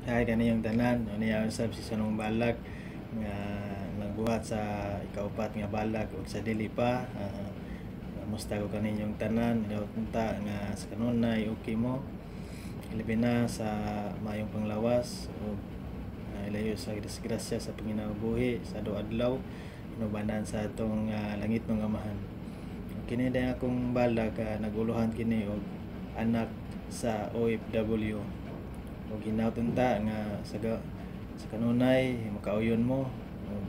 Hi kaniyong tanan, unya usab si Sanong Balag nga nagbuhat sa ikaupat nga balag ug sa dili pa. Kamusta ko kaninyong tanan? Unta nga sa kanunay okay mo. Ilabi na sa maayong panglawas ug ilayo sa disgrasya sa panginabuhi sa adlaw inubanan sa atong langitnong Amahan. Kini din akong balag, naguluhan kini og anak sa OFW ug hinaut unta nga sa kanunay makauyon mo ug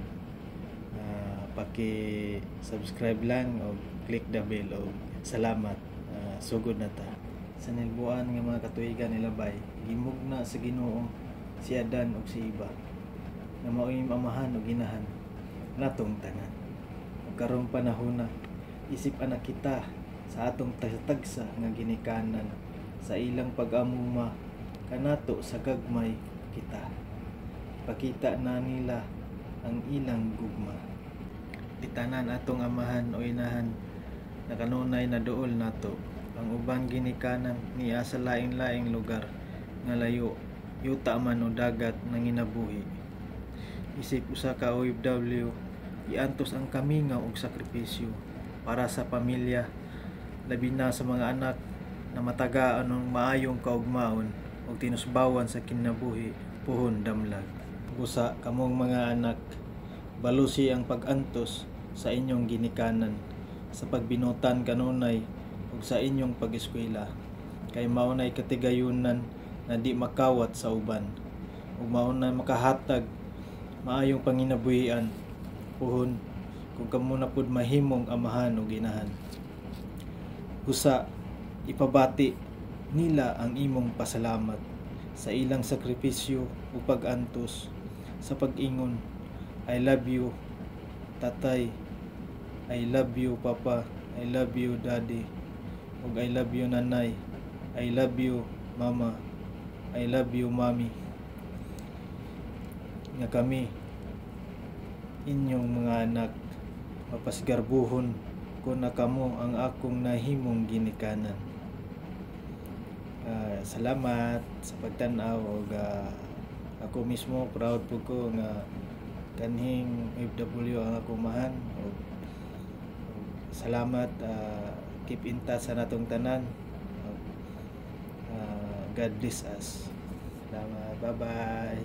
paki-subscribe lang ug click the bell ug salamat. Sugod na ta. Sa nilbuan nga mga katuigan nilabay, gimugna sa Ginoo si Adan ug si Eva nga mao'y amahan ug inahan natong tanan. Ug karong panahona, isip anak kita sa atong tagsa nga ginikanan sa ilang pag-amuma kanato sa gagmay kita. Ipakita na nila ang ilang gugma. Gitanan atong amahan o inahan na kanunay na duol nato. Ang uban ginikanan niya sa laing-laing lugar nga layo, yuta man o dagat nanginabuhi. Isip usa ka OFW, iantos ang kamingaw og sakripisyo para sa pamilya, labi na sa mga anak na matagaan og maayong kaugmaon ug tinusbawan sa kinabuhi puhon damlag. Busa kamong mga anak, balusi ang pag-antos sa inyong ginikanan sa pagbinutan kanunay ug sa inyong pag-eskwela kay mao nay katigayunan na di makawat sa uban ug mao na makahatag maayong panginabuhian puhon kung kamo na pud mahimong amahan ug inahan. Busa ipabati nila ang imong pasalamat sa ilang sakripisyo ug pag-antos sa pag-ingon, "I love you, tatay. I love you, papa. I love you, daddy," ug "I love you, nanay. I love you, mama. I love you, mommy," nga kami inyong mga anak mapasgarbuhon ko na kamo ang akong nahimong ginikanan. Salamat sa pagtan-aw ug ako mismo proud pud ko nga kanhing OFW ang akong amahan ug salamat. Keep in touch sa natong tanan. God bless us. Salamat, bye bye.